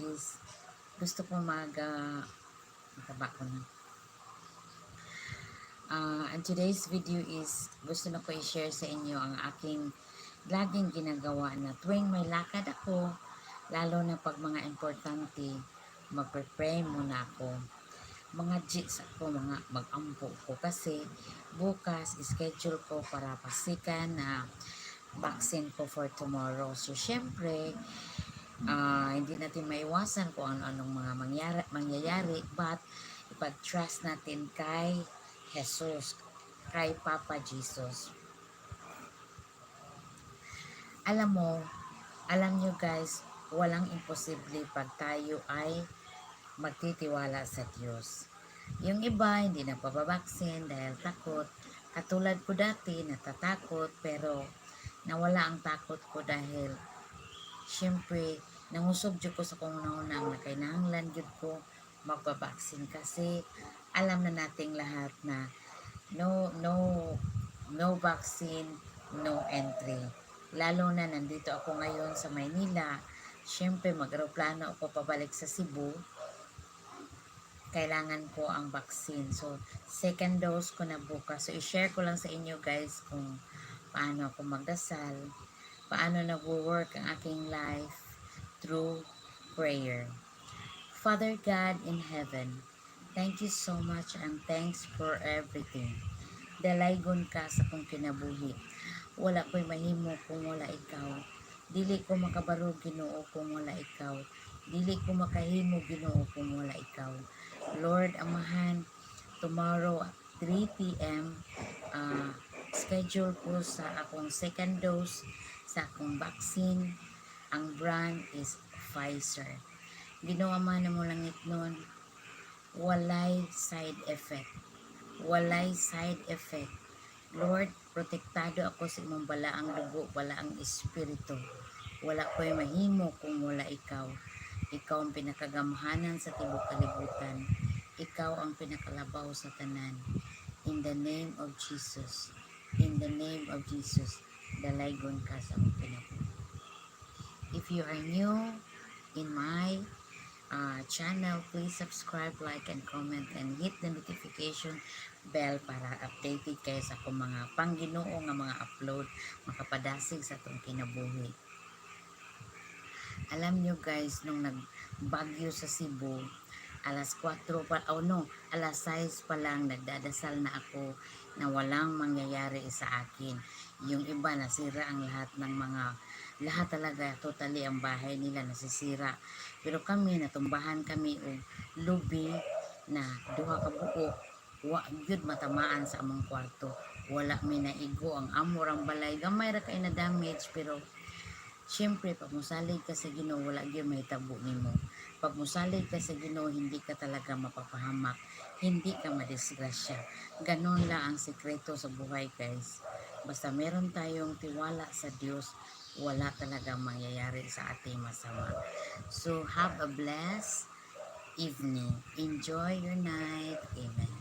is gusto ko mag mataba ko na. And today's video is gusto na ko i-share sa inyo ang aking laging ginagawa na tuwing may lakad ako, lalo na pag mga importante, magpe-pray muna ako. Mga jits ako, mga mag-ampo ko kasi bukas schedule ko para pasikan na vaccine ko for tomorrow. So, syempre, hindi natin maiwasan kung ano-anong mga mangyayari, but ipag-trust natin kay Jesus, kay Papa Jesus. Alam mo, alam nyo guys, walang imposible pag tayo ay magtitiwala sa Diyos. Yung iba, hindi na pababaksin dahil takot. Katulad ko dati, natatakot, pero nawala ang takot ko dahil syempre, nangusog jud ko sa kong una na kinahanglan jud ko magpabaksin kasi alam na nating lahat na no no no vaccine, no entry. Lalo na nandito ako ngayon sa Maynila, syempre mag-aeroplano ako pabalik sa Cebu, kailangan ko ang vaccine. So, second dose ko na bukas. So, i-share ko lang sa inyo guys kung paano ako magdasal, paano nag-work ang aking life through prayer. Father God in heaven, thank you so much and thanks for everything. Dalaygon ka sa kong kinabuhi. Wala ko'y mahimo kung wala ikaw. Dili ko makabarog, Ginoo, kung wala ikaw. Dili ko makahimo, Ginoo, kung wala ikaw. Lord Amahan, tomorrow at 3 p.m. Schedule ko sa akong second dose sa akong vaccine. Ang brand is Pfizer. Ginoo Ama na mo langit nun, walay side effect. Walay side effect. Lord, protektado ako sa imong balaang dugo, balaang espiritu. Wala ko'y mahimo kung wala ikaw. Ikaw ang pinakagamhanan sa tibok kalibutan. Ikaw ang pinakalabaw sa tanan. In the name of Jesus. In the name of Jesus. Dalaygon ka sa akong kinabuhi. If you are new in my channel, please subscribe, like, and comment, and hit the notification bell para updated kayo sa akong mga pangginoo nga mga upload makapadasig sa atong kinabuhi. Alam nyo guys, nung nagbagyo sa Cebu, alas 4 pa, oh no, alas 6 pa lang nagdadasal na ako na walang mangyayari sa akin. Yung iba, nasira ang lahat ng mga, lahat talaga, totally ang bahay nila nasisira. Pero kami, natumbahan kami og lubi na duha ka buok, wa gyud matamaan sa among kwarto. Wala may naigo ang amorang balay. Gamay ra kay na damage, pero siyempre, pag musalig ka sa Ginoo, wala gyud mahitabo nimo. Pag musalig ka sa Ginoo, hindi ka talaga mapapahamak, hindi ka madisgrasya. Ganon lang ang sekreto sa buhay, guys. Basta meron tayong tiwala sa Diyos, wala talagang mangyayari sa ating masama. So, have a blessed evening. Enjoy your night. Amen.